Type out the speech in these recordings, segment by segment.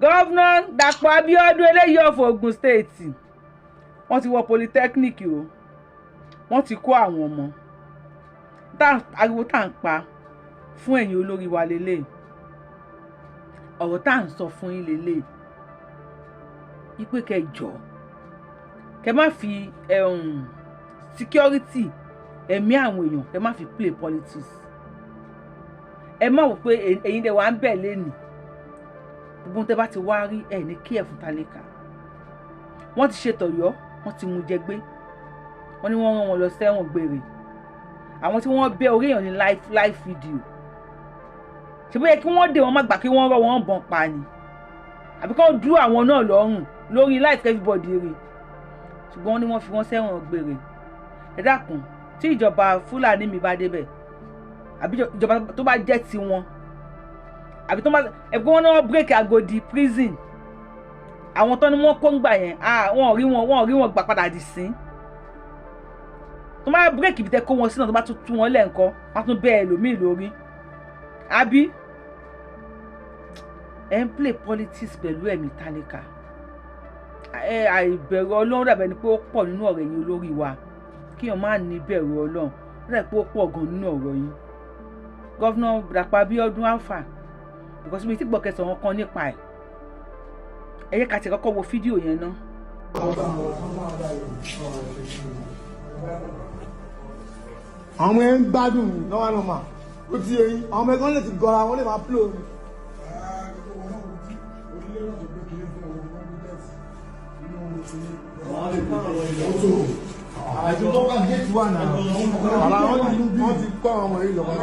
Governor Dàpọ̀ Abíọ́dún eléyìí of Ogun State, wọ́n ti wọ polytechnic o, wọ́n ti kó àwọn ọmọ. Ariwo tá à ń pa fún ẹ̀yin olórí wa lélẹ̀, ọ̀rọ̀ tá à ń sọ fún yín lélẹ̀, ipe kẹjọ kẹ má fi security ẹ̀mí àwọn èèyàn, kẹ má fi play politics. Ẹ má wò pé ẹ̀yin dẹ̀ wà ń bẹ̀ lẹ́nìí, gbogbo tẹ́ bá ti wá rí ẹ̀ ní kí ẹ̀ fún tálíkà. Wọ́n ti ṣe tọ̀yọ́, wọ́n ti mú jẹ gbé, wọ́n ní wọ́n rán wọn lọ sẹ́wọ̀n gbére. Àwọn tí wọ́n bẹ́ orí èèyàn ní live video, ṣe bóyá kí wọ́n dé wọn má gbà kí wọ́n rọ́ wọn bọ̀n pa ni, àbí kí wọ́n dúró àwọn náà lọ́rùn lórí live everybody rí. Ṣùgbọ́n wọ́n ní wọ́n fi wọ́n sẹ́wọ̀n gbére. Ẹ dákun, tí ìjọba Fúlàní mi bá débẹ̀, àbí ìjọba tó bá jẹ́ tiwọn, àbí tó bá ẹgbẹ́ wọn náà break Agodi prison, àwọn tó ní wọ́n kó ń gbà yẹn, wọ́n rí wọn gbà padà dì sí. Tó bá break ibi tẹ́ kó wọn sí náà, tó bá tún tú wọn lẹ́ǹkan, wọ́n tún bẹ́ẹ̀ lòmíì lórí. Àbí ẹ ń play politics pẹ̀lú ẹ̀mí tálíkà. Ẹ àìbẹ̀rù Ọlọ́run dàbẹ̀ ni pé ó pọ̀ nínú ọ̀rọ̀ yín olórí wa, kí èèyàn má ní bẹ̀rù Ọlọ́run ó dàbẹ̀ pé ó pọ̀ gan nínú ọ̀rọ̀ yín. Governor Dàpọ̀ Abíọ́dún alpha, because mi ti gbọ́ kẹsàn-án kan nípa ẹ̀. Ẹ yẹ ká ti kọ́kọ́ wo fídíò yẹn ná. Àwọn ọmọ yẹn ń gbádùn lọ́wọ́ nọ́mà ó ti yẹn, àwọn ọmọ ẹ̀kan lè ti gọra wọn lè máa pílò mi. Wọ́n ti kọ́ àwọn ọmọ yìí lọ́wọ́.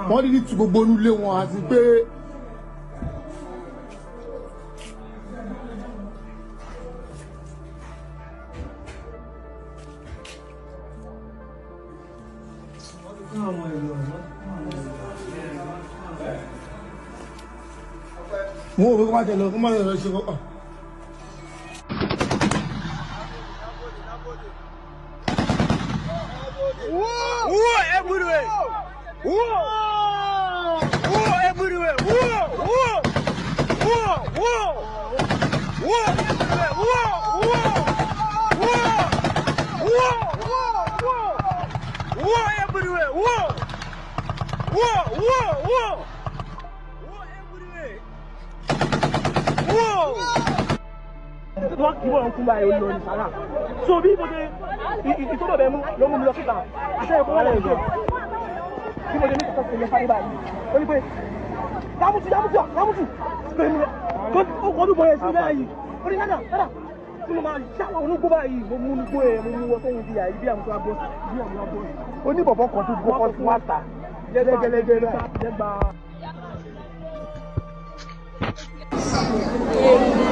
Wọ́n dídí tu gbogbo inú ilé wọn àti pé wọ́n ò fẹ́ kó má tẹ̀lé kó má tẹ̀lé ṣe kó. Whoa, everywhere! Whoa! Whoa, everywhere! Whoa! Whoa! Whoa! Whoa! Whoa! Everywhere! Whoa! Whoa! Whoa! Whoa! Whoa! Whoa! Everywhere! Whoa! Whoa! Whoa! Whoa! Whoa! Everywhere! Whoa! Wọ́n kì í wọ́n kún báyìí ó lọ ní sàrà. So bí mo ṣe ìtọ́nà bẹ́ẹ̀ mú ló mú mi lọ síta, àṣẹ ẹ̀kọ́ wọ́n lè jẹ. Bí mo ṣe ní kọ́kọ́ lọ sáré báyìí, ó ní pé Yàmùtù Yàmùtù Yàmùtù pé mi lọ. Ó kọ́ ọdún bọ̀yẹ̀ sí báyìí. Ó ní nádà nádà tí mo máa ṣáwọn onúgbó báyìí, mo mú nugbó ẹ̀ mo mú wọ sẹ́yìn bí i bí àwọn tó abọ́ bí àwọn abọ́. Ó ní bọ̀bọ̀ kan tó gbọ́ fún wa ta lẹ́gẹ́lẹ́gẹ́ báyìí.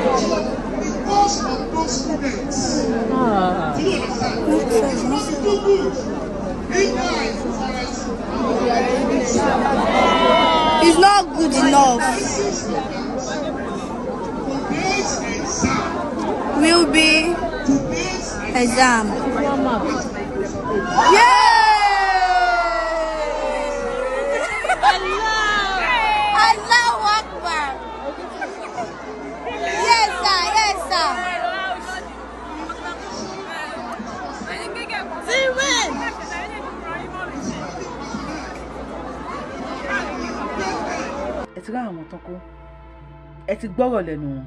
Because of those students. Do you understand? It's not too good. It's not good enough. Will be exam. Yeah! Allahu Akbar. Yes, sir. Yes, sir. Ẹ ti rá àwọn tán kó, ẹ ti gbọ́rọ̀ lẹ́nu wọn.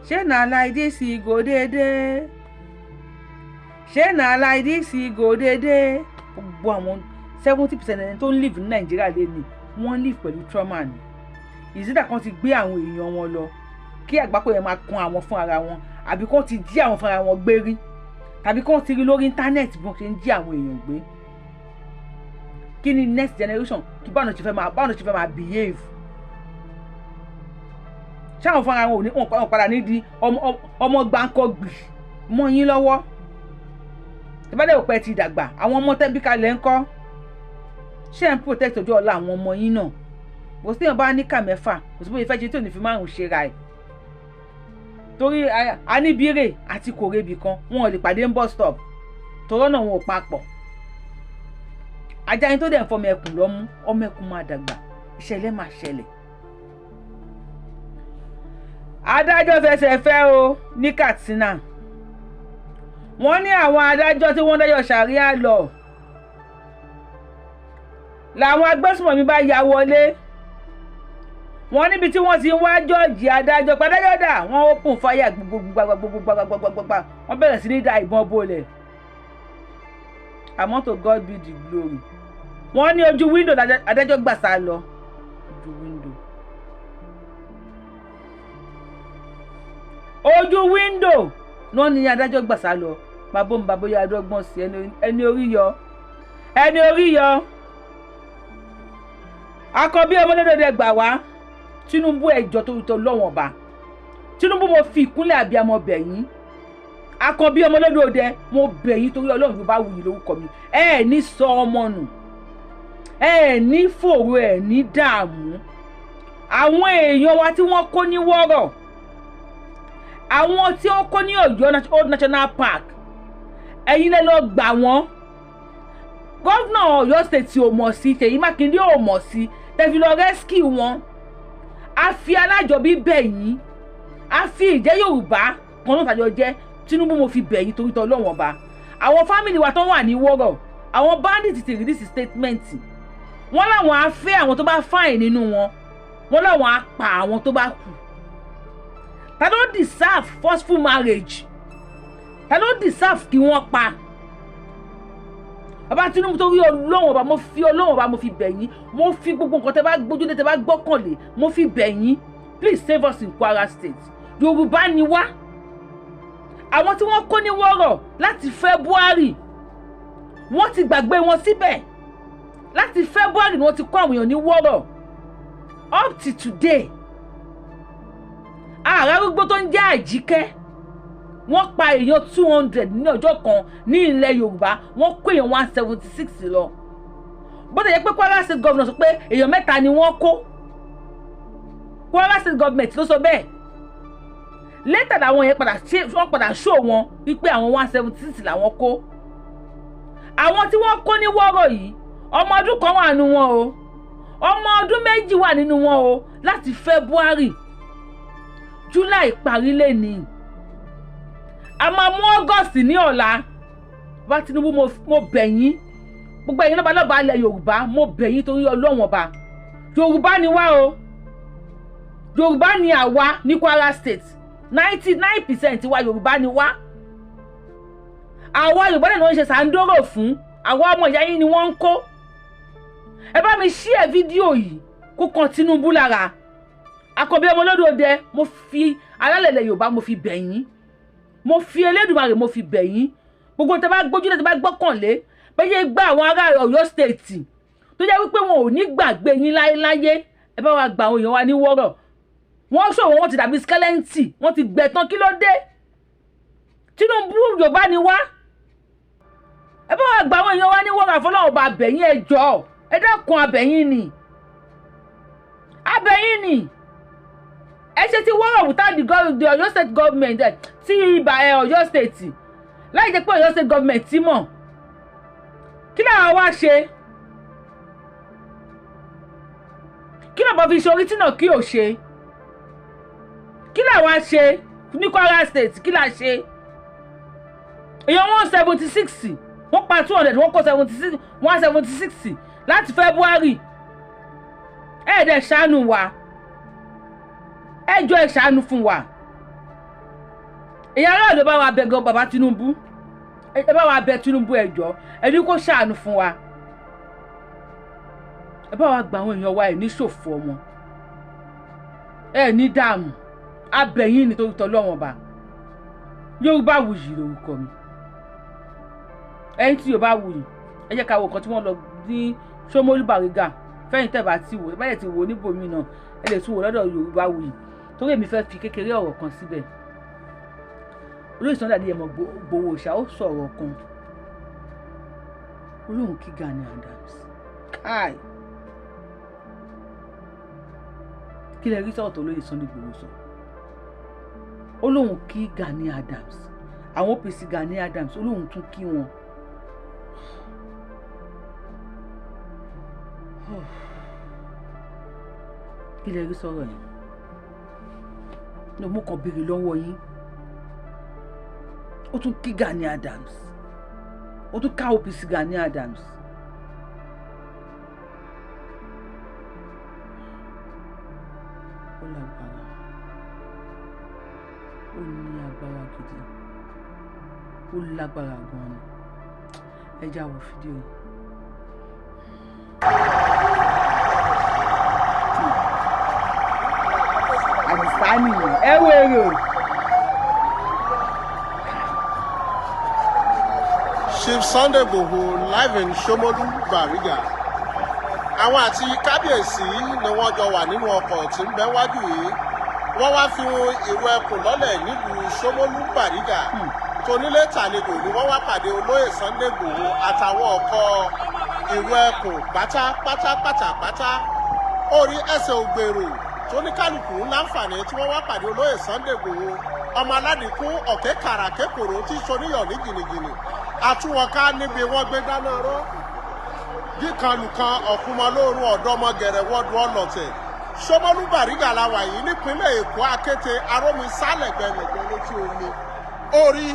Ṣé na like this e go dédé? Ṣé na like this e go dédé? Gbogbo àwọn 70% ẹni tó ń live ní Nàìjíríà lé ní wọ́n live pẹ̀lú trauma ni. Ìsídà kan ti gbé àwọn èèyàn wọn lọ kí àgbákò yẹn máa kan àwọn fún ara wọn, àbí kán ti jí àwọn fún ara wọn gbé rí, tàbí kán ti rí lórí íńtánẹ́ẹ̀tì bí wọ́n ṣe ń jí àwọn èèyàn gbé. Kí ni next generation kí báwọn ṣe fẹ́ máa behave? Ṣáwọn fúnra wọn ò ní wọn padà ní di ọmọ gbáǹkọ gbì mọ́ yín lọ́wọ́. Ìbádẹ́ òpẹ́ ti dàgbà, àwọn ọmọ tẹ́bí kalẹ̀ ń kọ́. Ṣé ẹ̀ ń protect ọjọ́ ọ̀la àwọn ọmọ yín náà? Bó sì yàn bá ní kà mẹ́fà, kò sí bóyá ìfẹ́ ṣe tí ò ní fi márùn-ún ṣe ra ẹ̀. Torí aníbírè àti kòrèbì kan wọn ò lè pàdé ń bus stop, torọ́ náà wọn ò papọ̀. Ajá yín tó dẹ̀ ń fọmọ ẹkùn lọ́mú, ọmọ ẹkùn máa dàgbà, ìṣẹ̀lẹ̀ máa ṣẹlẹ̀. Adájọ́ fẹsẹ̀ fẹ́ o ní Katsina. Wọ́n ní àwọn adájọ́ tí wọ́n dájọ́ ṣàríà lọ làwọn agbésùmọ̀mí bá ya wọlé. Wọ́n níbi tí wọ́n ti ń wá jọ́ọ̀jì adájọ́ padájọ́ dà, wọ́n open fire gbogbogbogbogbogbogbogbogbò, wọ́n bẹ̀rẹ̀ sí ní da ìbọn bolẹ̀. Àmọ́ to God be the glory, wọ́n ní ojú wíńdò adájọ́ gbà sá lọ. Ojú wíńdò, ojú wíńdò wọ́n ní adájọ́ gbà sá lọ. Bàbá òun bàbá yọ adọ́gbọ́n sí ẹni orí yọ, ẹni orí yọ. Akọbí ọmọdédọdẹ gbà wá. Tinubu, ẹjọ́ tó tó lọ́wọ́n ọba Tinubu, mo fi ìkúnlẹ̀ abiyamọ bẹ̀ yín. Akọbí ọmọdédọdẹ, mo bẹ̀ yín torí Ọlọ́run. Yorùbá wuyì lórúkọ mi. Ẹ ẹ ní sọ ọmọ nù, ẹ ẹ ní fòrò, ẹ ní dààmú. Àwọn èèyàn wa tí wọ́n kó ní wọ́rọ̀, àwọn tí ó kó ní Ọ̀yọ́ Old National Park, ẹ̀yin lẹ lọ gbà wọ́n. Gómìnà Ọ̀yọ́ State ò mọ̀ sí, Ṣèyí Mákindé ò mọ̀ sí, tẹ̀fi lọ rescue wọn. A fi alájọbí bẹ̀ yín, a fi ìjẹ́ Yorùbá kan náà tàjọ jẹ́. Tinubu, mo fi bẹ̀ yín torí tọ́ lọ́wọ́n ọba. Àwọn family wa tó wà ní wọ́rọ̀, àwọn bandits ti release statement. Wọ́n láwọn á fẹ́ àwọn tó bá fine nínú wọn, wọ́n láwọn á pa àwọn tó bá kù. Ta ló deserve forceful marriage? Ta ló deserve kí wọ́n pa? Bàbá Tinubu, torí Ọlọ́run ọba, mo fi Ọlọ́run ọba, mo fi bẹ̀ yín. Mo fi gbogbo nǹkan tẹ́ bá gbójúlé, tẹ́ bá gbọ́kànlé, mo fi bẹ̀ yín. Please save us in Kwara State. Yorùbá ni wá. Àwọn tí wọ́n kó ní wọ́rọ̀ láti February, wọ́n ti gbàgbé wọn síbẹ̀. Láti February ni wọ́n ti kó àwọn èèyàn ní wọ́rọ̀ up to today. Ààrẹ arúgbó tó ń jẹ́ Àjíkẹ́, wọ́n pa èèyàn 200 ní ọjọ́ kan ní ilẹ̀ Yorùbá, wọ́n kó èèyàn 176 lọ. Bó ti yẹ pé Kwara State governor sọ pé èèyàn mẹ́ta ni wọ́n kó, Kwara State government ló sọ bẹ́ẹ̀. Later làwọn yẹn padà ṣe, wọ́n padà show wọn wípé àwọn 176 làwọn kó. Àwọn tí wọ́n kó ní wọ́rọ̀ yìí, ọmọ ọdún kan wà nínú wọn o, ọmọ ọdún 2 wà nínú wọn o. Láti February, July parí lẹ́nìí, a máa mú August ní ọ̀la. Bá Tinubu, mo bẹ̀ yín. Gbogbo ẹ̀yin lọ́ba lọ́ba ilẹ̀ Yorùbá, mo bẹ̀ yín torí Ọlọ́run ọba. Yorùbá ni wá o, Yorùbá ni àwa ní Kwara State. 99% wa, Yorùbá ni wá. Àwa Yorùbá náà ló ń ṣe sàǹdóró fún. Àwa ọmọ ìyá yín ni wọ́n ń kó. Ẹ bá mi share fídíò yìí kó kan Tinubu lára. Àkànbí ọmọ olódòdẹ, mo fi alálẹ̀lẹ̀ Yorùbá, mo fi bẹ̀ yín. Mo fi Elédùmarè, mo fi bẹ̀ yín. Gbogbo tẹ bá gbójúlé, tẹ bá gbọ́kànlé, bẹ́ẹ̀ gbá àwọn ará Ọ̀yọ́ State tó jẹ́ wípé wọn ò ní gbàgbé yín láéláyé, ẹ bá wa gba àwọn èèyàn wa ní wọ́rọ̀. Wọ́n ṣòwò, wọ́n ti dàbí skeleton, wọ́n ti gbẹ tán. Kí ló dé? Tinubu, Yorùbá ni wá. Ẹ bá wa gba àwọn èèyàn wa ní wọ́rọ̀. Àfọlọ́wọ́ bá bẹ̀yìn, ẹ jọ̀ọ́, ẹ dákun, abẹ̀yìn ni, abẹ̀yìn ni. Ẹ ṣe ti wọ́rọ̀ without the Ọ̀yọ́ State government, tí ibà ẹ Ọ̀yọ́ State, láì jẹ́ pé Ọ̀yọ́ State government ti mọ̀. Kí làwọn wá ṣe? Kí làwọn fi ṣe orí tí náà kí ò ṣe? Kí làwọn ṣe ní Kwara State? Kí là ṣe? Èèyàn 176, wọ́n pa 200, wọ́n kó 76, 176 láti February. Ẹ̀ẹ́dẹ̀ ṣàánú wa, ẹ jọ̀ọ́, ẹ ṣàánú fún wa. Èyàn aráàlú, bá wa bẹ̀ gan bàbá Tinubu. Ẹ bá wa bẹ̀ Tinubu, ẹ jọ̀ọ́, ẹ ní kó ṣàánú fún wa. Ẹ bá wa gba àwọn èèyàn wa. Ẹ ní ṣòfò ọmọ, ẹ ní dààmú. Abẹ̀yìn nítorí tọ́lọ́wọ̀n ọba. Yorùbá Wuyì lórúkọ mi. Ẹ̀yin tí Yorùbá Wuyì, ẹ jẹ́ ká wo nǹkan tí wọ́n lọ ní Ṣómólú Bàrígà. Fẹ́yìn tẹ̀ bá ti wò báyẹ̀, ti wò níbòmí náà, ẹ lè tún wò lọ́dọ̀ Yorùbá Wuyì, torí èmi fẹ́ fi kékeré ọ̀rọ̀ kan síbẹ̀. Olóyè Sunday Adéyẹmọ Ìgbòho ṣá, ó sọ̀rọ̀ kan, olóhùn kí Gani Adams káì. Kí lẹ rí sọ̀rọ̀ tó lóye Sunday Ìgbòho sọ? Ó lóun kí Gani Adams, àwọn OPC Gani Adams, ó lóun tún kí wọn. Kí lẹ rí sọ̀rọ̀ yẹn? Ní mo kàn béèrè lọ́wọ́ yín. Ó tún kí Gani Adams, ó tún ká OPC Gani Adams. Ó lágbára, ó ní agbára gidi, ó lágbára gan-an ni. Ẹ já wo fídíò yìí. Àdìsá nìyẹn, ẹ wo èrò. Chief Sunday Igboho live in Shomolu, Bariga. Àwọn àti kábíyèsí ni wọ́n jọ wà nínú ọkọ̀ tí ń bẹ wájú yìí. Wọ́n wá fi ìrù ẹkùn lọ́lẹ̀ nílùú Shomolu, Bariga. Tonílé tàlejò ni wọ́n wá pàdé olóyè Sunday Igboho àtàwọn ọkọ̀ ìrù ẹkùn pátápátá pátápátá. Orí ẹsẹ̀ ògbèrò tóníkàlùkù láǹfààní tí wọ́n wá pàdé olóyè Sunday Igboho, ọmọ aládìkún ọ̀kẹ́ kàràkékòrò tí soníyọ̀ ní jìnnìjìnnì àtúwọ̀nká níbi wọ́n gbé dáná rọ́ díkanlùkan ọ̀kúnmọ́lóorun ọ̀dọ́mọ gẹ̀rẹ́wọ́dù ọlọ́tẹ̀. Ṣómólú Bàrígà la wà yìí nípínlẹ̀ Èkó, Akéte arómi sálẹ̀gbẹ̀lẹ̀gbẹ̀ létí omi orí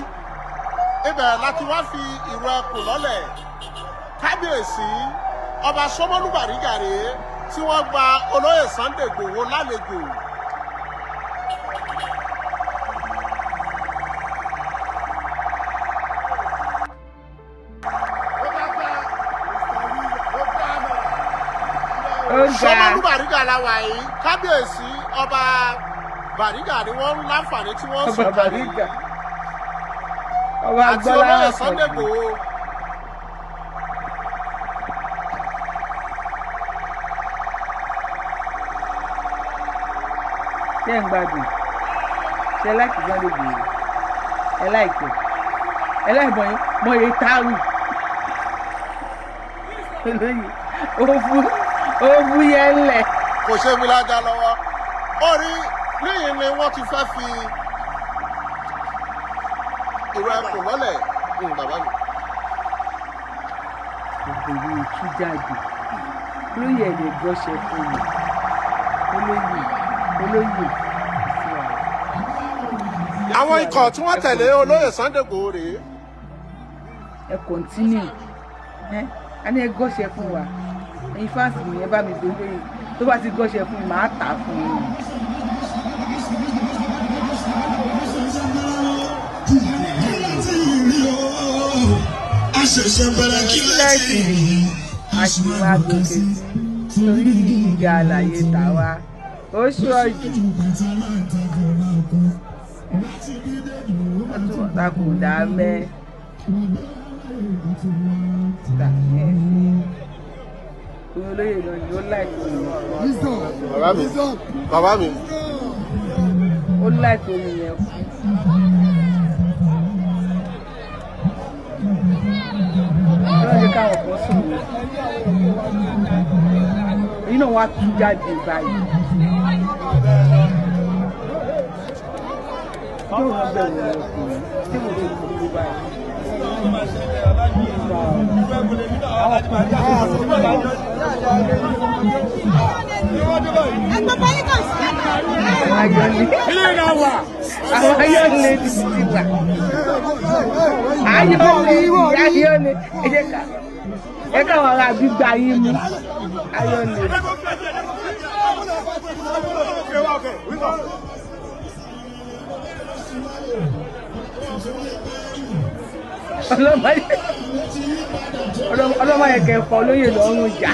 ibẹ̀ láti wá fi ìrù ẹkùn lọ́lẹ̀. Kábíyèsí ọba Ṣómólú Bàrígà rèé tí wọ́n gba olóyè Sunday Igboho lálejò. Ó ga. Ṣómólú Bàrígà la wà yìí. Kábíyèsí ọba Bàrígà ni wọ́n ń láǹfààní tí wọ́n Ọba sùn kalẹ̀ Bàrígà, ọba àti Gbọ́lá olóyè Sunday Àkànbí. Igboho. Ṣé ń gbádùn? Ṣé like Sunday Igboho? Ẹ like ẹ like mọ mọ iye táwù olóyè ó fún yẹn lẹ. Kò ṣe mi lájà lọ́wọ́ orí níyìn ni wọ́n ti fẹ́ fi ìrù ẹkùn lọ́lẹ̀. Bàbá mi. Gbogbo yìí tú jáde, olóyè ẹ̀ lè gbọ́ṣẹ́ fún mi, olóyè, olóyè, kò sí wàhálà. Àwọn ikọ̀ tí wọ́n tẹ̀lé olóyè Sunday Igboho rèé. Ẹ continue ẹ, a ní ẹ gọ́ṣẹ́ fún wa. Ẹ̀yin fans mi, ẹ bá mi gbé lóye. Tó bá ti gọ́ṣẹ́ fún mi, màá tà á fún yín. Àṣẹ̀ṣẹ̀ bẹ̀rẹ̀ kí lẹ́sìn rí a sì máa gòkè sí torí gíga àlàyé tàwa ó ṣọ́ọ̀jù takùdà mẹ́ tà ẹ̀ sí olóyè náà ni ó láìpẹ́ omi. Bàbá mi, bàbá mi. Ó láìpẹ́ omi yẹn kú. Ọlọ́run jẹ́ káwọn kan sùn wọ́n. Èyí náà wá tú jáde báyìí. Yóò wọ́n bẹ̀rù ọkùnrin tí mo ti kú kú báyìí. Àwọn ọkùnrin tí mo ayọ̀lẹ̀ àwọn ayọ̀lẹ̀ ti ti wà. Ayọ̀lẹ̀ ayọ̀lẹ̀, ẹ jẹ́ ká ẹ káwọn ará gbígbà yín mú ayọ̀lẹ̀. Ọlọ́mọ yẹn kẹfọ́ olóyè lọ́rùn ìjà.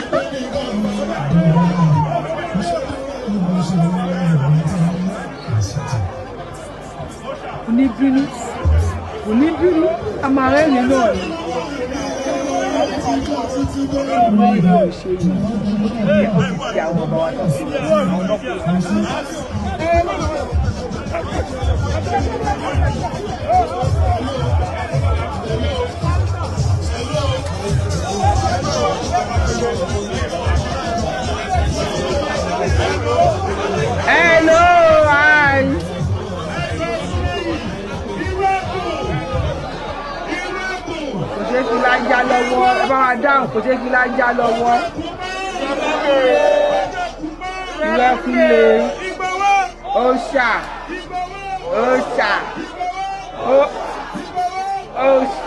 Kò ní bínú, kò ní bínú, a máa rẹ́rìn náà ni. Olóyè yóò ṣe yìí, ó ti di, ó ti di àwọn ọba wa náà sí àwọn náà kò sí. Hello, hi. wa dáhùn, kò ṣeé fi lájà lọ́wọ́. Ìwẹ́kúnlé òòṣà òòṣà òòṣà.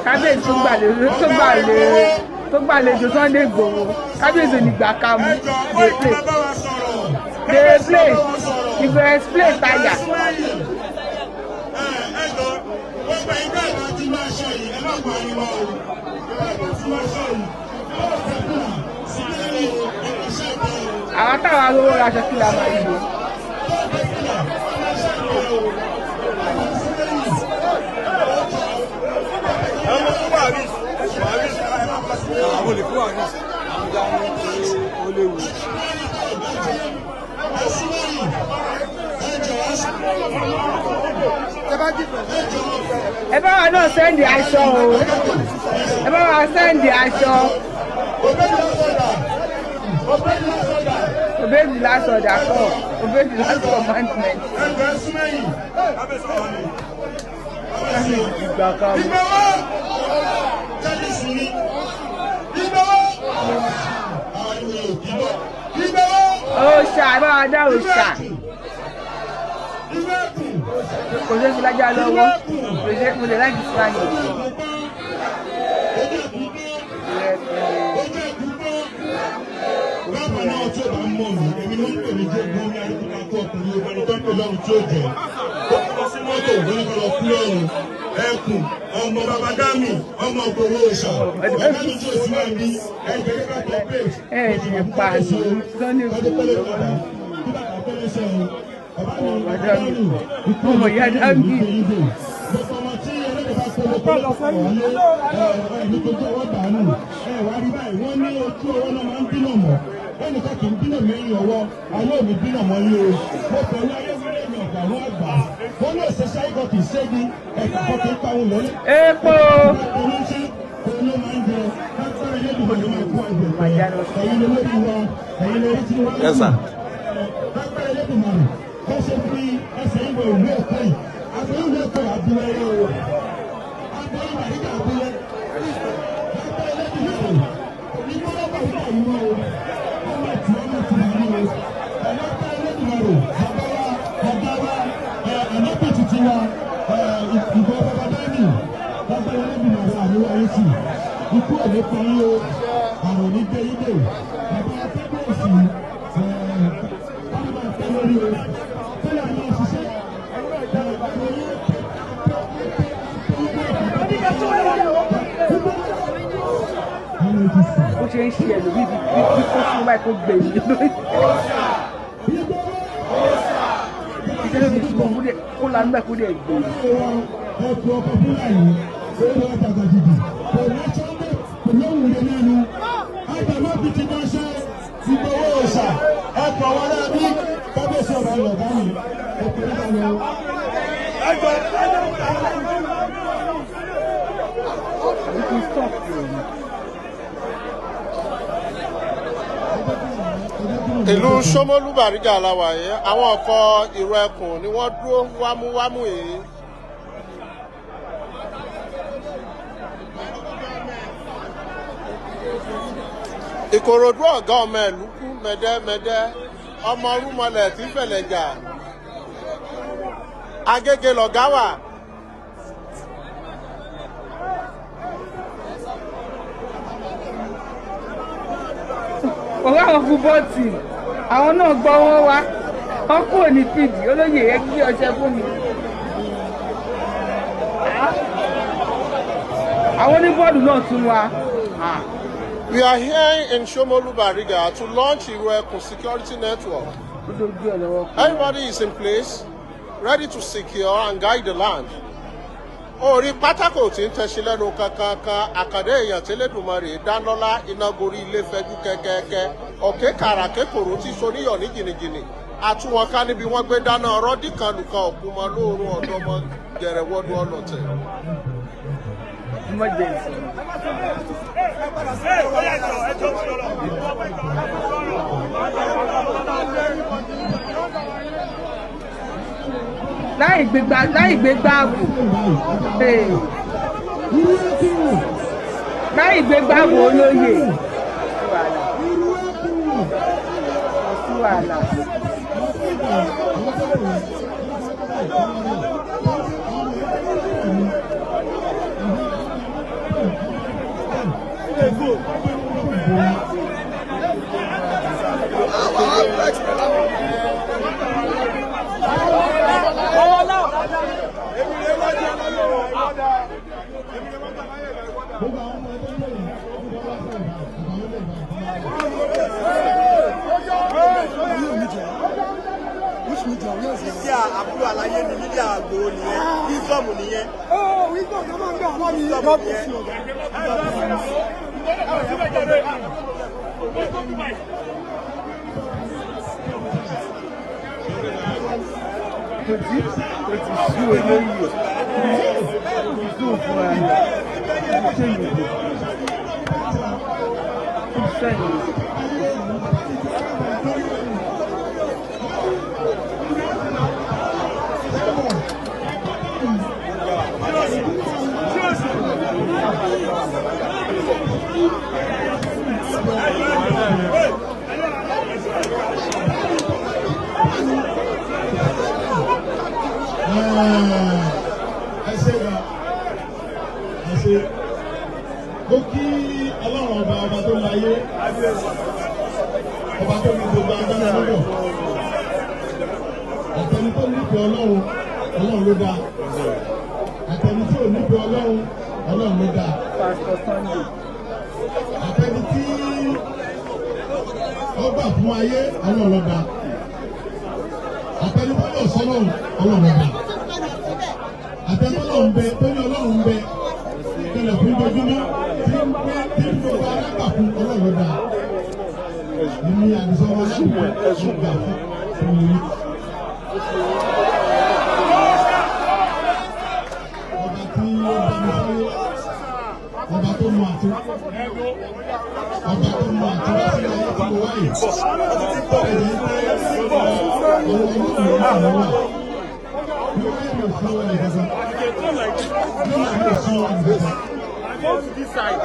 Kábíyèsí tó gbàlejò Sunday Igboho, kábíyèsí ò ní gbà ká mú. Dey play, dey play, you go explain tire. Àwọn táwa rówó raṣọ, kí la máa ṣe? Àwọn olè fún wa ní àbújá ní ó léwu. Ẹ bá wa náà send aṣọ o, ẹ bá wa send aṣọ. Obey the last order kọ, obey the last commandment. Ìgbà kan mú. Òòṣà, ẹ bá wa dá òòṣà. Kò ṣeé fi lájà lọ́wọ́, kò ṣe mo lè láti slang. Bákan náà, tí o bá mọ̀ mí, èmi ni wọ́n ń pè ní Jégún ní Adékúnká kó ọkùnrin obìnrin tó ń pè lọ́run tí ó jẹ́. Ó kọ́ sí mọ́tò lórí kọ́ lọ kú lọ́run. Ẹkùn ọmọ bàbá Dámì, ọmọ ògbówó òòṣà. Bàbá mi tí o sì máa ń bí ẹgbẹ́ ká corporate. Ẹ ẹ pa Sunday Igboho lọ́wọ́. Ọmọ Dámì, ọmọ ìyá Dámì. Gbogbo ọmọ tí ẹlẹ́dẹ̀ bá kọ́ lóko wọlé ẹ̀ẹ́dì kojú ọwọ́ dànù. Ẹ wá rí báyìí, wọ́n ní ojú ọwọ́ náà máa ń bínà mọ́. Ẹnìkan kì í bínà mẹ́yìn ọwọ́, ayé òní bínà mọ́ yín o. Mo pẹ̀lú ayé wílé mi ọ̀gá àwọn àgbà. Wọ́n ní òṣèṣẹ́ ayé kì í ségi, ẹ̀ka kan kì í pa òun lọ́lẹ́. Epo. Ló Yes, sir. Lágbára Elédùmarè, bó ṣe fi ẹsẹ̀ ìwé ìlú Èkó yìí, àbí ìlú Èkó àbúlé o, àbúlé Bàrígà abúlé. Lágbára Elédùmarè, ní gbọ́dọ̀ bàrígà yìí mọ́ o, ọmọ tí ọmọ tí wà ní o. Lágbára Elédùmarè, bàbá wa, bàbá wa, ẹ̀ ànábì tuntun wa, ẹ̀ ìbọn bàbá dání. Lágbára Elédùmarè, àríwá ayé sì ikú ò ní pa yín o, àrùn ní gbé yín dè. Bàbá kábíyèsí, ẹ̀ ẹ̀ pẹ́ lórí o, tẹ́lẹ̀ àwọn òṣìṣẹ́ ẹ̀ Bó ṣe ń ṣe ẹlòmíì bí kó fún báyìí kó gbè mí lórí. Ìṣẹ́ ló fi sùn kó dẹ̀ kó lanú báyìí kó dẹ̀ gbè mí. Ẹkùn ọkọ̀ Fúlàní owó àtàgàjìdì kò lọ́sọ́dẹ̀ kò lóhùn lé lẹ́nu àgbàmọ́ bíi ti dáṣẹ́ Ìgbòho òòṣà ẹkùn àwọn aráabí kábíyèsí ọ̀rọ̀ ayọ̀ báyìí òkè nígbà lọ. Àbí kí n stop rẹ̀ ni. Ìlú Ṣómólú Bàrígà la wà yìí. Àwọn ọkọ̀ ìró ẹkùn ni wọ́n dúró wámúwámú yìí. Ìkòròdú ọ̀gá ọmọ ìlú kú mẹ́dẹ́mẹ́dẹ́, ọmọ rúmọlẹ̀ tí fẹ̀lẹ̀ jà, Agége lọ̀gá wà. Ọ̀rọ̀ àwọn football team, àwọn náà gbọ́ wọn wá, wọ́n kúrò ní fìdí olóyè ẹ gbé ọṣẹ fún mi. Àwọn oníbọ́ọ̀lù náà tún wá. We are here in Shomolu Bariga to launch Iru Security Network. Ó dojú ẹ̀ lọ́wọ́ kú. Everybody is in place, ready to secure and guide the land. Orí pátákó tí ń tẹ̀sí lẹ́nu kankankan, àkàndé èèyàn tẹ́lẹ̀dùmarè dánlọ́lá, iná gorí ilé fẹ́jú kẹ́kẹ́kẹ́, ọ̀kẹ́ kàràkékòrò tí soníyọ̀ ní jìnnìjìnnì àtúwọ̀n ká níbi wọ́n gbé dáná rọ́dí kan lùkan òkú mọ́ lóòrùn ọ̀dọ́mọ gẹ̀rẹ́wọ́dún ọlọ́tẹ̀. Emergency. Láì gbégbá ààbò. Hey. Láì gbégbá ààbò olóyè. Kò sí wàhálà. Gbogbo àwọn ọmọ ẹgbẹ́ lẹ́yìn ó wá sí ìbá àtàwọn ilé ìbá Mídíà àbúrò àlàyé ni mídíà àgbòho nìyẹn, wisdom nìyẹn. Wisdom tó máa ń gbà wọ́n mi. Wisdom nìyẹn. Kò tí sú olóyè, kò tí sú fúnra rẹ̀ ṣé yìí kò sẹ́yìn. Ẹ ṣe ga, ẹ ṣe. Mo kí Ọlọ́run ọba, ọba tó láyé, ọba tó ní gbogbo agbára lọ́dọ̀. Àtẹni tó nífẹ̀ẹ́ Ọlọ́run, Ọlọ́run ló dáa. Àtẹni tí ò nífẹ̀ẹ́ Ọlọ́run, Ọlọ́run ló dáa. Pastor Sunday. Àtẹni tí ó gbà fún ayé, Ọlọ́run ló dáa. Àtẹni tó yọ̀ sọ́lọ́run, Ọlọ́run ló dáa. Àtẹni tó lọ́run bẹ, tó ní Ọlọ́run bẹ tẹlẹ fún ojoojúmọ́ tí ń gbé tí ń gbogbo alágbà fún, Ọlọ́run ló dáa. Èmi àdìsọ́ wọn láti gbà fún mi. Ọba tí ó bá mi sáyé, ọba tó mọ àti ọba tó mọ àti wá sí ayé tí mo wáyé. Ẹ̀jẹ̀ pé ọwọ́ Ọlọ́run náà ló wà. Bí wọ́n yẹ kó sọ ẹ̀ gẹ́gẹ́. Bí wọ́n yẹ kó sọ ẹ̀ gẹ́gẹ́. Go to this side.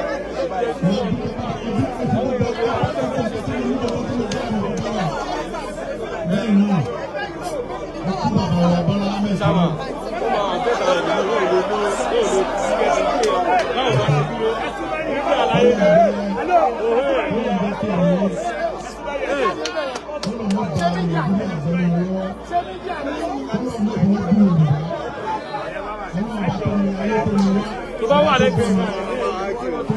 Bẹ́ẹ̀ náà, mo kí bàbá wa Bọ́lá Ahmed Tinubu. Tó bá wà lẹ́gbẹ̀ẹ́.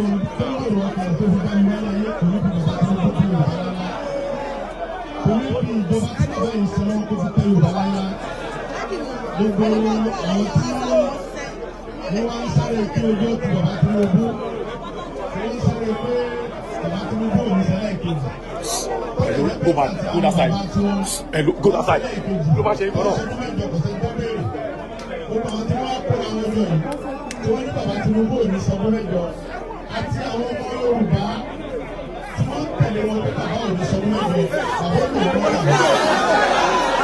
Gbogbo àwọn tí wọ́n wá ń sáré kí ojú ó ti bàbá Tinubu, tí wọ́n ń sáré pé bàbá Tinubu ò ní sẹ́lẹ̀ kejì. Hello, go back, go that side. Hello, go that side. Ló bá ṣe é kọ́nà. Gbogbo àwọn tí wọ́n kóra wọn jọ yìí, tí wọ́n ní bàbá Tinubu ò ní sọdún 8, àti àwọn ọmọ Yorùbá tí wọ́n tẹ̀lé wọn pé bàbá ò ní sọdún 8, bàbá ò ní wọ́n làwọn.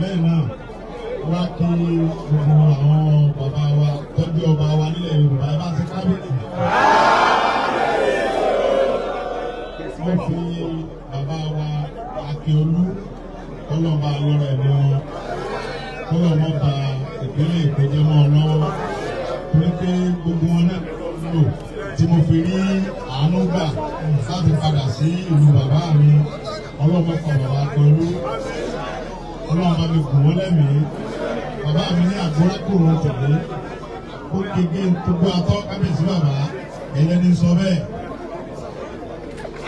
Lẹ́yìn náà, wá kí gbogbo àwọn bàbá wa tọ́jú ọba wa nílẹ̀ Yorùbá, ẹ bá ṣe kábíyèsí. Wọ́n fi bàbá wa Akíolú, kọ́lọ́ba lọ́rọ̀ ẹ̀mí wọn, kọ́lọ́mọ́ ba ìpínlẹ̀ Èkó jẹ́ mọ́ ọ lọ́wọ́, torí pé gbogbo wọn náà lò tí mo fi rí àánú gbà láti padà sí ìlú bàbá mi. Ọlọ́mọ kan bàbá pẹ̀lú Ọlọ́run bá mi gùn wọ́n lẹ́mìí. Bàbá mi ní àgbórákòrò tẹ̀lé ó kéke gbogbo atọ́. Kábíyèsí, bàbá ẹ̀yẹ ní sọ bẹ́ẹ̀,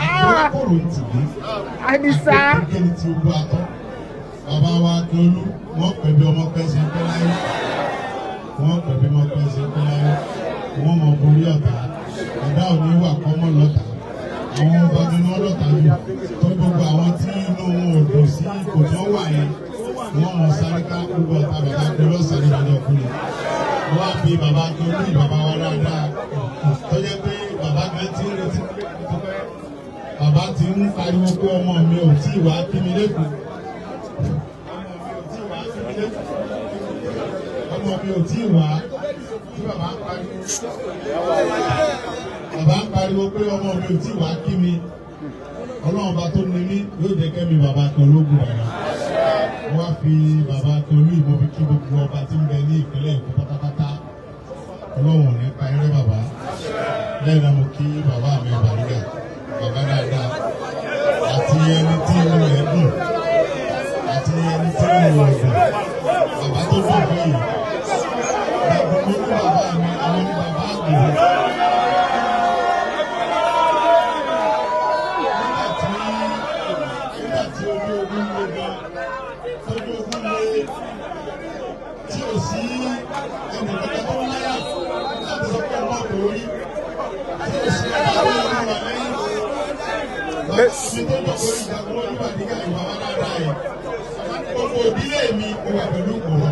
àgbórákòrò tìlé. Àdìsá. Kéke ní ti gbogbo atọ́. Bàbá wa pẹ̀lú wọ́n pẹ̀ bí ọmọ pẹ́ ṣe pẹ́ láyé, wọ́n pẹ̀ bí ọmọ pẹ́ ṣe pẹ́ láyé, wọ́n mọ̀ borí ọ̀tá. Ẹ̀dá ò ní wà kọ́mọ́ lọ́tà. Àwọn ọba ni wọ́n lọ́tà jù tó gbogbo àwọn tí inú wọn ò dùn sí ipò tí wọ́n wà yẹn, wọ́n mọ̀ sáré ká gbogbo ọ̀tá bàbá pé lọ́sàn-án ní ìdájọ́ kú ni. Wọ́n á fi bàbá tó ní bàbá wa dáadáa tó jẹ́ pé bàbá kan ti ń retí, bàbá ti ń pariwo pé ọmọ mi ò tí ì wá kí mi lẹ́kọ̀ọ́, ọmọ mi ò tí ì wá kí mi lẹ́kọ̀ọ́, ọmọ mi ò tí ì wá tí bàbá ń pariwo, bàbá ń pariwo pé ọmọ mi ò tí ì wá kí mi. Ọlọ́run bá tó ní mí yóò jẹ́ kẹ́mi bàbá kan lóògùn. Bàbá wọ́n á fi bàbá kan lóyún, mo fi kí gbogbo ọba tí ń bẹ ní ìpínlẹ̀ Èkó pátápátá. Ọlọ́run ò ní pa eré bàbá. Lẹ́yìn náà, mo kí bàbá mi Bàrígà, bàbá dáadáa, àti ẹni tí inú rẹ̀ dùn àti ẹni tí inú rẹ̀ dùn, bàbá tó dùn fún yìí. Bàbá mo ní bàbá mi, àwọn ní bàbá àgbèrè. Nígbà tí ojú ogun le gan, tójú ogun le tí ò sí ẹnìkankan tó láyà láti sọ pé ọmọ kò rí, tí ò sí ọba tó ń wà lẹ́yìn, bàbá mi tó jókòó, ìjagun olúbàdígà, ìbàbá dáadáa yìí, gbogbo ìdílé mi ó wà pẹ̀lú ìgbòho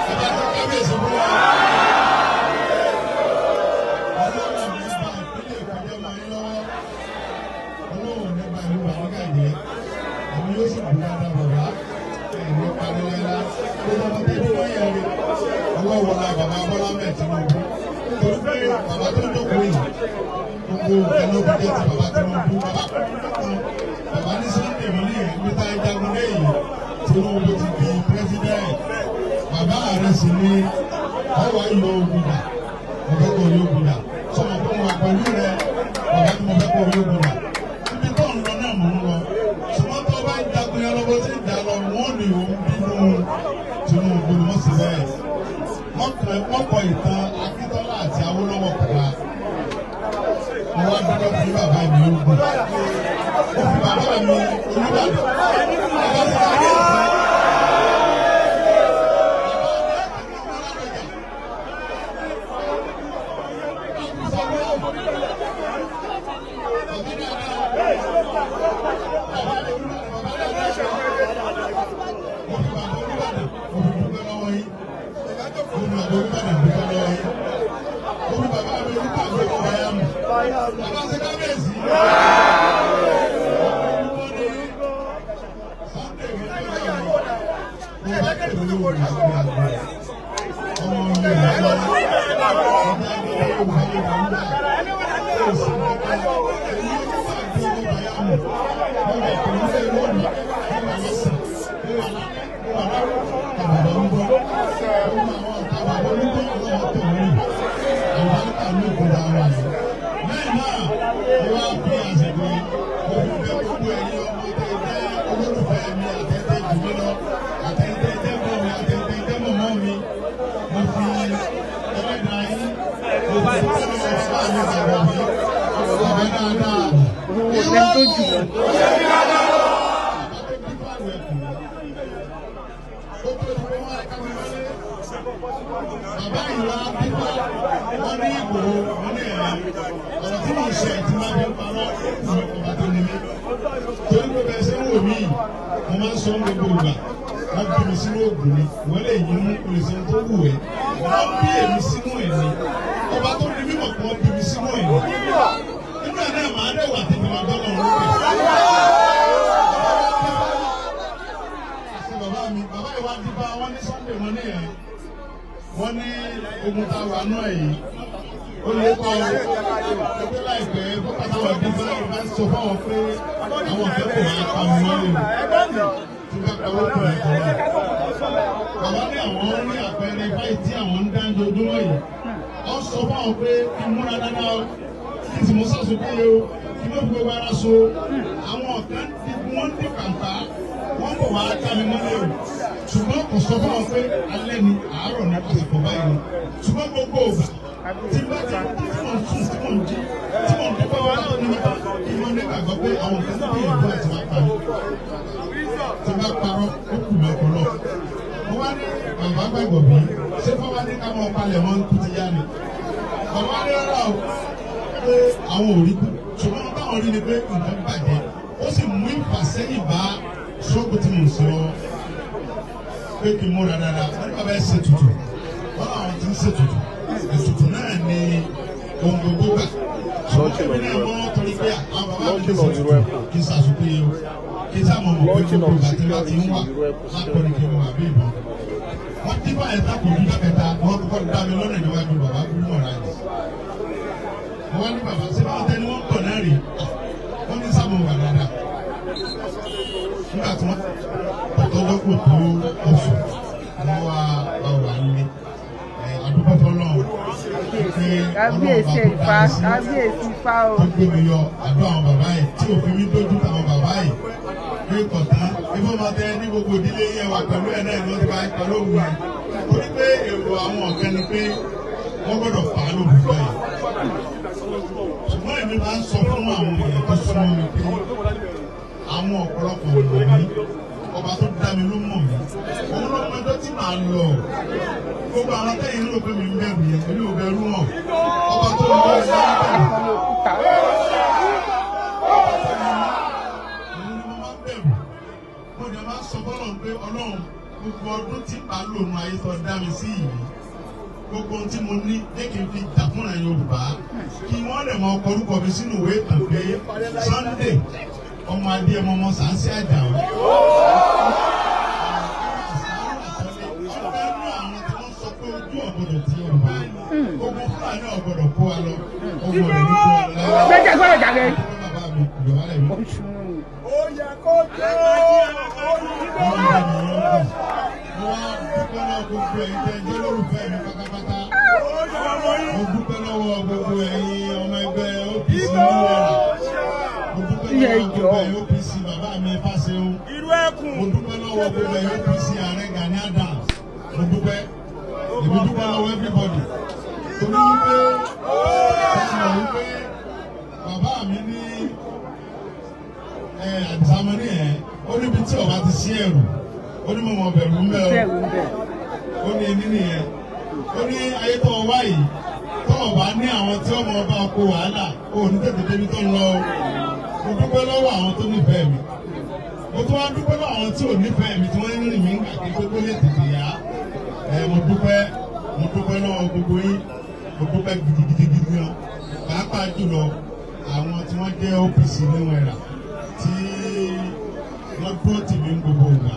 bàbá tó kábíyèsí fún wa. Ọlọ́run ní bá ìpínlẹ̀ Èkó jẹ́ mọ́ yín lọ́wọ́. Ọlọ́run ní bá ìlú Bàrígà jẹ́. Èmi yóò sì dùn dáadáa. Bàbá ẹ̀mí parí láíláí, gbogbo ọmọ tẹ́bí wọ́n yẹ rí. Ọlọ́wọ́ la bàbá Bọ́lá mẹ́ Tinubu, torí pé bàbá tó jókòó yìí, gbogbo nǹkan ló fi jẹ́ ti bàbá Tinubu. Bàbá kan, bàbá ní Sunday mi ní ẹ̀mí tá a jagun lẹ́yìn Tinubu ti di president. Bàbá rẹ̀ sì ní ọwọ́ ìlú ogun dà. Mo fẹ́ kó orí ogun dà sọmọ tó ń wà pẹ̀lú rẹ. Bàbá tí mo fẹ́ kó orí ogun dà, ibi tó ń lọ náà mò ń lọ. Ṣùgbọ́n tó bá ń jagun yẹn lọ́wọ́ tí ń dà lọ, wọ́n ní òun bínú Tinubu ni wọ́n sì bẹ́ẹ̀. Wọ́n kọ ìtàn Akíntọ́lá àti Awólọ́wọ̀ kọ́ra. Mo wá dúpẹ́ fún bàbá mi ogun, ó fi bàbá mi Olúbàdàn, bàbá mi kábíyèsí. Mo fi bàbá Olúbàdàn, mo fi dúpẹ́ lọ́wọ́ yín. Mo fi bàbá Olúbàdàn dúpẹ́ lọ́wọ́ yín. Mo fi bàbá mi Olúbàdàn dúpẹ́ lọ́wọ́ yín. Bàbá ṣe kábíyèsí. Sunday mo ní ọjọ́ mi. Mo bá tẹ̀lé olóògùn àti àgbẹ̀. Ọmọ Yorùbá lọ́wọ́. Ọ̀gá mi Yorùbá Yorùbá. Ó sì ń bá èmi Olúbàdàn ọmọ Bàyámù. Mo wà pẹ̀lú ilé lónìí. Mo wà lọ́sàn. Mo wà lálẹ́. Mo wà lárọ̀. Bàbá ń bọ̀. Gbogbo àwọn ọ̀tá bàbá olúgbọ́ ọlọ́wọ́ tẹ̀wé. Àlùbáríkà ló ìkúra ara yìí. Lẹ́yìn náà, mo wá fi àsìkò yìí, mo fi bẹ̀ gbogbo ẹ̀yin ọmọ tẹ́ jẹ́ olólùfẹ́ mi, àtẹ̀tẹ̀ jù mí lọ, àtẹ̀tẹ̀ jẹ́ mọ́ mi, àtẹ̀tẹ̀ jẹ́ mọ̀mọ́ mi. Mo fi ẹlẹ́dàá yín, mo fi dúpẹ́ lọ́wọ́ bàbá mi bàbá mi, bàbá dáadáa. Òun ò lẹ́ni tó jù lọ. Bàbá tó bí fáwọn ẹkùn ó tó ti wọ́n wá ká mi wọlé. Bàbá ìwà bíbá wọn ní Ìgbòho, wọn ní ẹ̀rọ ọ̀rọ̀ tí mo sọ ẹ̀ tí máa fi parọ́ ìwé ọba tó ní mí. Torí pé bẹ́ẹ̀ ṣe ń wò mí, mo máa ń sọ ń gbogbo ìgbà, wọ́n bí mi sínú ògùn ni. Wọ́n lè yín mú kò lè ṣe tó wù ẹ́. Wọ́n bí èmi sínú ẹ̀ ni. Ọba tó ní mímọ̀ kan bí mi sínú ẹ̀ ni. Nínú ẹ̀ náà máa dẹ̀wà tètè máa bá lọ́rùn lókè. Àṣẹ bàbá mi, bàbá ìwà dípá wọn ní Sunday, wọn ní ẹ̀ wọ́n ní ogun tá a wà náà yìí ó lè kọ́ ẹgbẹ́ láìpẹ́ fọ́pátá wà dípá bá ń sọ fáwọn pé àwọn ọ̀fẹ́ kò máa pa mi wọ́n lè o tí bá pa wọ́n kò ní kọ́ náà. Bàbá ní àwọn rí àpẹẹrẹ báyìí tí àwọn ń dá ojoojúmọ́ yìí. Ó sọ fáwọn pé kí n múra dáadáa o, kí n sì mú sàṣùkú yìí o, kí n má fi gbogbo ara so. Àwọn kan ti gun Wọ́n ní kàǹtà, wọ́n bọ̀ wá ká mi mọ́lẹ̀ o, ṣùgbọ́n kò sọ fún wọn pé alẹ́ ni, àárọ̀ ní àsìkò báyìí ni. Ṣùgbọ́n gbogbo ògbà tí bá ti tí mò ń sùn, tí mò ń jí, tí mò ń dúpẹ́ wá ní mẹ́ta, ìmọ̀ nígbàgbọ́ pé àwọn kan gbìyànjú àti wá pa mí. Tí bá parọ́, ó kù mí ọpọlọ. Mo wá ní bàbá gbàgbọ́ bí ṣé fọwọ́ ní ká mọ palẹ̀ mọ́ kú ti yá ni. Bàbá ní rárá o, pé àwọn ò rí kú, ṣùgbọ́n báwọn rí ni pé nǹkan bàjẹ́, ó sì mú ìfàsẹ́yìn bá ṣọ́ọ̀bù tí mo ń ṣe lọ́wọ́, pé kí n múra dáadáa. Wọ́n ní bàbá ẹ̀ ṣe tutù, wọ́n làwọn ti ń ṣe tutù. Ètùtù náà ni ohun gbogbo gbà, ṣùgbọ́n èmi náà mọ́ torí pé àwọn bàbá mi ti ṣe tutù kí n ṣàṣùkú yẹ o, kí n sáà mọ̀ pé gbogbo ìgbà tí wọ́n ti ń wà lápò ní kí n wà bí ìbọn. Wọ́n dín báyìí tako ojú kẹta, wọ́n kọ́kọ́ dá mi lọ́nà níwájú bàbá gúnmọ̀ rà yìí. Wọ́n ní bàbá ṣé báwọn tẹni wọ́n ń bọ̀ náà rè? Wọ́n ní sáà mọ̀ wà dáadáa. Nígbà tí wọ́n tọ́jọ́ kò tó oṣù, wọ́n wá bá wà nílé àdúgbò fọlọ́run. Kábíyèsí Ifá, kábíyèsí Ifá o. Tó gbé mi yọ àdó àwọn bàbá yìí, tí òfin mi dójú àwọn bàbá yìí pé kọ̀tán ifá máa tẹ ní gbogbo ìdílé yẹn wà pẹ̀lú ẹ̀ náà ni wọ́n ti bá pẹ̀lú òun yẹn, torí pé èrò àwọn ọ̀kẹ́ ni pé wọ́n gbọ́dọ̀ fà á lóògùn báyìí. Ṣùgbọ́n èmi máa ń sọ fún àwọn èèyàn tó súnmọ́ mi pé àwọn ọ̀pọ̀lọpọ̀ mọ̀ mí, ọba tó dá mi ló mọ̀ mí, òun ló mọ ẹjọ́ tí màá lọ. Gbogbo àwọn tẹ́yìn ló pé mi ń bẹ̀rù yẹn, èmi ò bẹ̀rù wọn. Ọba tó ń bọ̀ ẹ̀ Akọni òkúta. Òun ni mo máa ń bẹ̀rù. Mo dẹ̀ máa ń sọ fọ́lọ́run pé Ọlọ́run, gbogbo ọdún tí màá lò nù ayé tó dá mi sí yìí, gbogbo ohun tí mo ní, jẹ́ kí n fi jà fúnra Yorùbá, kí wọ́n lè mọ ọkọ̀ orúkọ mi sínú ìwé ìtàn pé Sunday ọmọ adé ọmọ ọmọ Sàǹsì Àjàó. Àwọn tí wọ́n sọ pé ojú ọ̀gbọ́dọ̀ ti Yorùbá, ogun Fúlàní ọ̀gbọ́dọ̀ kó wa lọ, ogun ọ̀rẹ́ ní kó wa lọ láyé. Gbẹ́jẹ̀ gbọ́dọ̀ jáde. Bàbá mi ìjọba lẹ̀ mí. Oṣù. Ó yẹ kó jẹ́ Mo wá dúpẹ́ lọ́wọ́ gbogbo ẹ̀yin tẹ́ ẹ jẹ́ olólùfẹ́ mi pátápátá. Mo dúpẹ́ lọ́wọ́ gbogbo ẹ̀yin ọmọ ẹgbẹ́ OPC New Era. Mo dúpẹ́ lọ́wọ́ gbogbo ẹ̀yin OPC, bàbá mi Fáṣeun. Mo dúpẹ́ lọ́wọ́ gbogbo ẹ̀yin OPC, ààrẹ Gani Adams. Mo dúpẹ́. Èmi dúpẹ́ lọ́wọ́ everybody. Torí wípé ó ti mọ̀ wípé bàbá mi ní àdìsámọ́ ní ẹ̀, ó níbi tí ọba ti sí ẹ̀rù, ó ní mo mọ̀ bẹ̀rù ń bẹ̀ o. Sẹ́ẹ̀rù ń bẹ̀. Ó ní ní nìyẹn, ó ní ayé tó o wá yìí, tó o bá ní àwọn tí ọmọ ọba kó wàhálà, ó ní tètè débi tó ń lọ o. Mo dúpẹ́ lọ́wọ́ àwọn tó nífẹ̀ẹ́ mi, mo tún wá dúpẹ́ lọ́wọ́ àwọn tí ò nífẹ̀ẹ́ mi, tí wọ́n ń rìn mí kàkiri pé kó lè tètè yá ẹ. Mo dúpẹ́, mo dúpẹ́ lọ́wọ́ gbogbo yín. Mo dúpẹ́ gidigidigidi gan, pàápàá jùlọ àwọn tí wọ́n jẹ́ OPC New Era, tí wọ́n dúró tì mí ní gbogbo ìgbà,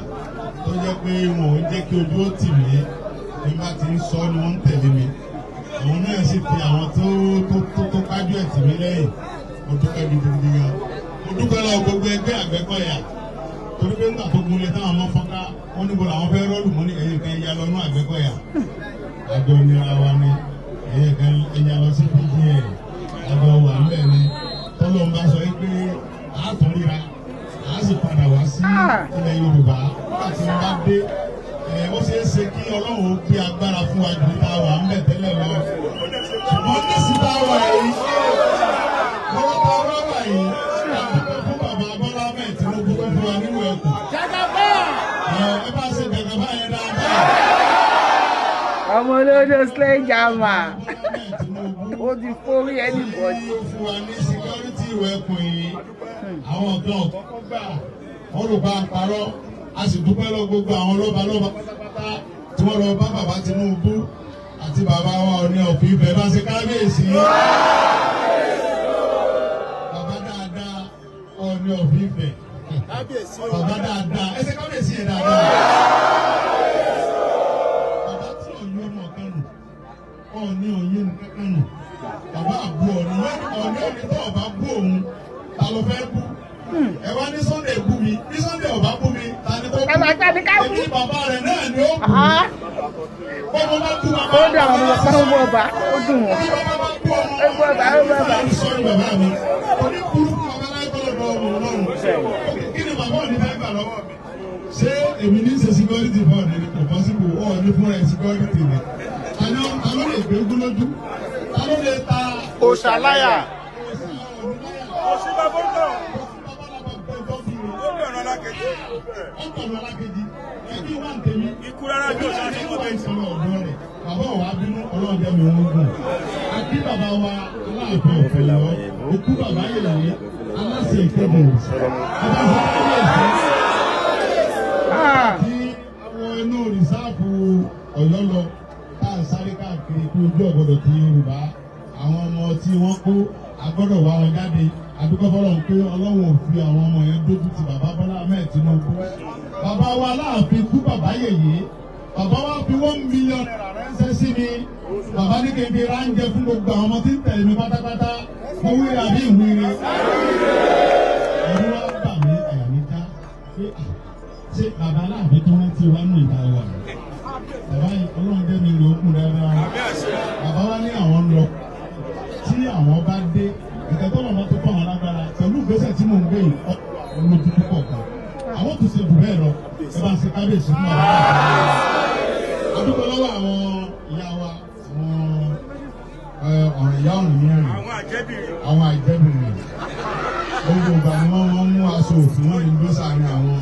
tó jẹ́ pé wọn ò ń jẹ́ kí ojú ó tì mí. Bí bá ti ń sọ ni wọ́n ń tẹ̀lé mi. Àwọn náà sì fi àwọn tó tó tó tó kájú ẹ̀ tì mí lẹ́yìn. Mo dúpẹ́ gidigidi gan. Mo dúpẹ́ lọ́wọ́ gbogbo ẹgbẹ́ Àgbẹ̀kọ̀yà, torí pé nígbà tó gunlé táwọn ọmọ fọ́nká, wọ́n níbo làwọn fẹ́ rọ́ọ̀lù mọ́ ní ẹ̀yìn kan ẹ̀yà lọ́nú Àgbẹ̀kọ̀yà, àjọ nira wa ni. Ẹ̀yìn kan ẹ̀yà lọ sí PGN, àjọ wà ńbẹ̀ ni. Tọ́lọ́ ń bá sọ yìí pé àátún ríra, àá sì padà wá sí ilẹ̀ Yorùbá. Nígbà tí wọ́n bá dé ẹ̀, ó ṣeé ṣe kí Ọlọ́run ó gbé agbára fún wa jù tá a wà ńbẹ̀ tẹ́lẹ̀ lọ. Ṣùgbọ́n nísìnyí tá a wà yìí, lọ́wọ́ tá a wá wà yìí, a dúpẹ́ fún bàbá Bọ́lá Ahmed Tinubu tó fún wa nínú ẹkùn. Ẹ bá ṣe gàgà báyẹn dáadáa. Ọmọ olódò sledgehammer, ó ti forí anybody. Tí ó fún wa ní security ìwé ẹkùn yìí, àwọn ọ̀gá ọ̀kọ́kọ́ gbà wọ́n rò bá a parọ́. A sì dúpẹ́ lọ gbogbo àwọn lọ́ba lọ́ba pátápátá tí wọ́n lọ bá bàbá Tinubu àti bàbá wa Ọọ̀ni of Ifẹ̀, bá ṣe kábíyèsí. Bàbá dáadáa, Ọọ̀ni of Ifẹ̀. Bàbá dáadáa, ẹ ṣe kábíyèsí yẹn dáadáa. Bàbá tí ọ̀yọ́ ọmọ kan nù, Ọọ̀ni ọ̀yẹ́ nìkan kan nù. Bàbá àbú Ọọ̀ni, Ọọ̀ni òní tó ọba bú òun, ta ló fẹ́ bú? Ẹ wá ní Sunday bú mi, ní Sunday ọba bú mi, ta ni kó bú? Bàbá ta ni ká bú? Èmi bàbá rẹ̀ náà ni ó bú. Bọ́mọ bá bú bàbá. Ó dùn àwọn ọmọ ó bú ọba, ó dùn wọ́n. Bí bàbá bá bú ọmọ. Ó bú ọba, ó bú ọba. Sọ́ọ́ni bàbá mi. Oní burúkú bàbá láyé kọ́ lọ́dọ̀ ọmọ náà. Ọlọ́run. Kí ni bàbá òní fẹ́ gbà lọ́wọ́ mi? Ṣé èmi ní ṣe security fún ọ̀nà? Kò possible. Ọ̀ ní fúnra ẹ̀ security ni. Ta ló lè gbé gún lójú? Ta ló lè ta? Òṣàláyà. Òsì bàbá ń tọ̀. Ó bẹ̀rẹ̀ alákejì. Ọkọ̀ọ̀nù alákejì ẹbí wà ń tẹ̀mí. Ikú rárá yóò ṣe àṣọ ọmọ ìṣòro ọ̀dọ́ rẹ̀. Bàbá wa bínú, Ọlọ́run jẹ́ mi wọ́n gùn. Àti bàbá wa Aláàfin ọ̀fẹ́ yọ ikú bàbá yẹ̀yẹ́ aláṣẹ ìkéde bàbá sọ tí àwọn inú reserve Ọ̀yọ́ lọ tá à ń sáré káàkiri pé ojú ọ̀gbọ́dọ̀ ti Yorùbá, àwọn ọmọ tí wọ́n kó agbọ́dọ̀ wá wọn jáde. Àdúgbò fọlọ́run pé Ọlọ́run ò fi àwọn ọmọ yẹn dójú ti bàbá Bọ́lá Ahmed Tinubu. Bàbá wa Aláàfin kú bàbá yèyé, bàbá wa fi ₦1 million ránṣẹ́ sí mi. Bàbá ní kí n fi ránjẹ fún gbogbo àwọn ọmọ tí ń tẹ̀lé mi pátápátá. Mo wíire àbí ìwíire? Ẹ̀rù wa bà mí, àyà mi já pé ṣé bàbá Aláàfin tó rántí wa nù ìta wa? Bàbá yìí, Ọlọ́run jẹ́ mi lè okùn dáadáa. Bàbá wa ní àwọn ń lọ, tí àwọn bá dé ìtẹ́tọ́ lọ́mọ tó kọ́ àwọn lágbára pẹ̀lú ìgbésẹ̀ tí mò ń gbé yìí, lójú púpọ̀ gan, àwọn tó ṣe jù bẹ́ẹ̀ lọ. Ẹ bá ń ṣe kábíyèsí fún àwọn àdúgbò lọ́wọ́ àwọn ìyá wa, àwọn ọ̀rìn ìyá ọ̀rìn mìíràn. Àwọn àjẹbìrì. Àwọn àìjẹ́bìnrin, gbogbo ìgbà ni wọ́n wọ́n mú aṣọ òfin wọn ní gbèsè àárín àwọn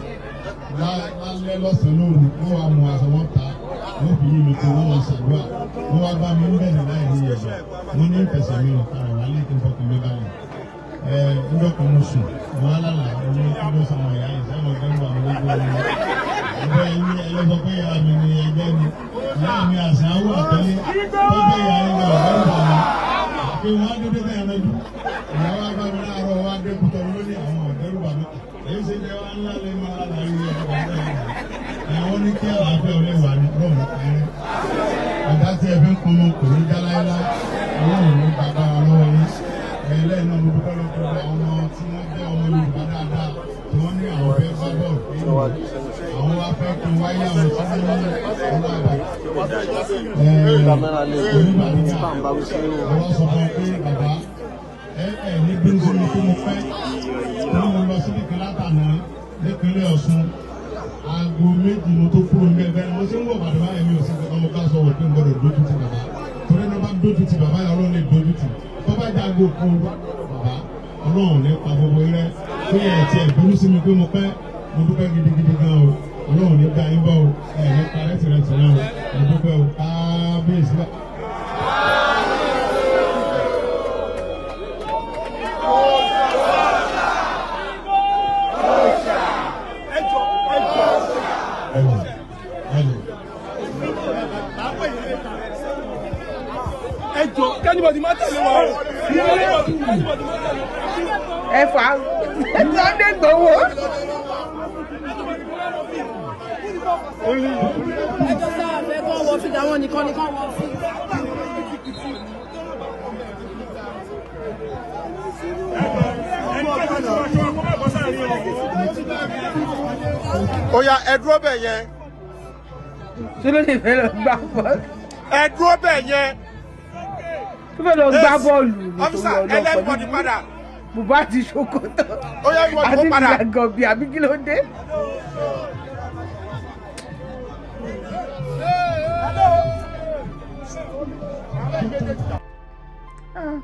lálẹ́, lọ́sàn-án, lóru. Wọ́n wá mú aṣọ wọn ta, wọ́n fi yí mi kó, wọ́n wọ́n ṣàdúrà, wọ́n wá bá mi ń bẹ̀rẹ̀ láì ní ẹ̀jẹ̀. Wọ́n ní ìfẹsẹ̀ mi rìn padà wálé kí n fọkàn mi balẹ̀. Ẹ ńjọ́ kan mo sùn, mo wá lálàá, mo ní kí ló sàwọn ìyá yìí sẹ́wọ̀n dẹ́rù àwọn ológun wọn. Ẹgbẹ́ yín ẹlọ́sọ pé ìyá mi ni ẹgbẹ́ mi, ìyá mi àṣà wà tẹ́lẹ̀ tọ́jú ìyá yín lọ ọ̀gá ìgbà mi pé wọ́n á dédé bẹ́ẹ̀ lọ́jú. Ìyá wa bá mi láàárọ̀ wá dé kútọ́ lóní àwọn ọ̀dẹ́rù bàmí. Èyí ṣe jẹ́ wá ńlá lè máa lára rí ọ̀dọ́ ẹ̀. Wọ́n ní kí àlàáfíà ó lè wà ní rọ́ọ̀mù kẹrin. Ọ̀dà tí ẹ fi ń pọn mọ́ kò ní já láéláé. Ọlọ́run ló gbàgbá wa lọ́wọ́ yín. Ẹlẹ́yìn náà, mo dúpẹ́ lọ́wọ́ gbogbo àwọn ọmọ tí wọ́n jẹ́ ọmọ Yorùbá dáadáa tí wọ́n ní àwọn fẹ́ gbá bọ́ọ̀lù nínú àwọn wá fẹ́ kí n wáyé àwọn tí wọ́n ní ọlọ́àbà oníbàdíjà. Àwọn sọ fún mi pé bàbá ẹ ẹ ní bínú sí mi pé mo pẹ́ tí mo lọ síbi kan látàná nípínlẹ̀ Ọ̀ṣun. Aago 2 mo tó kúrò ní ẹgbẹ́. Mo ṣe ń wọ̀ bàbá báyìí, mi ò sí kankan. Mo ká sọ wọ̀ pé n gbọ́dọ̀ dójú ti bàbá, torí ẹni bá dójú ti bàbá yẹn, Ọlọ́run lè dójú ti. Tó bá jẹ́ aago 1 bàbá, Ọlọ́run ní pa gbogbo rẹ pé ẹ̀ tiẹ̀ bínú sí mi pé mo pẹ́. Mo dúpẹ́ gidigidi gan o. Ọlọ́run ní gbà yín bọ́ o. Ẹ̀ ní parẹ́ tìrẹ̀tìrẹ̀ o. Mo dúpẹ́ o, kábíyèsí bá. Ẹjọ, ẹjọ. Ẹ̀wọ̀n ẹ̀wọ̀n. Ẹjọ, kí anybody má tẹ̀lé wa o. Anybody má tẹ̀lé wa. Ẹ fà á, Sunday Igboho. Ẹjọ́ sáà fẹ́ kọ́ wọ fìdá wọn nìkan ni kọ́ wọ fìdá. Ẹni tó bá ti wọ aṣọ kó má bọ́ sáàrin o. Ó yá, ẹ dúró bẹ̀ yẹn. Ṣé ló lè fẹ́ lọ gbá bọ́ọ̀lù? Ẹ dúró bẹ̀ yẹn. Tó fẹ́ lọ gbá bọ́ọ̀lù nítorí Officer, ọlọ́pàá everybody padà. Bùbá àti ṣòkòtò Ó yá, everybody àti kó padà. ìlà gọ̀bì àbí kí ló dé? Ah.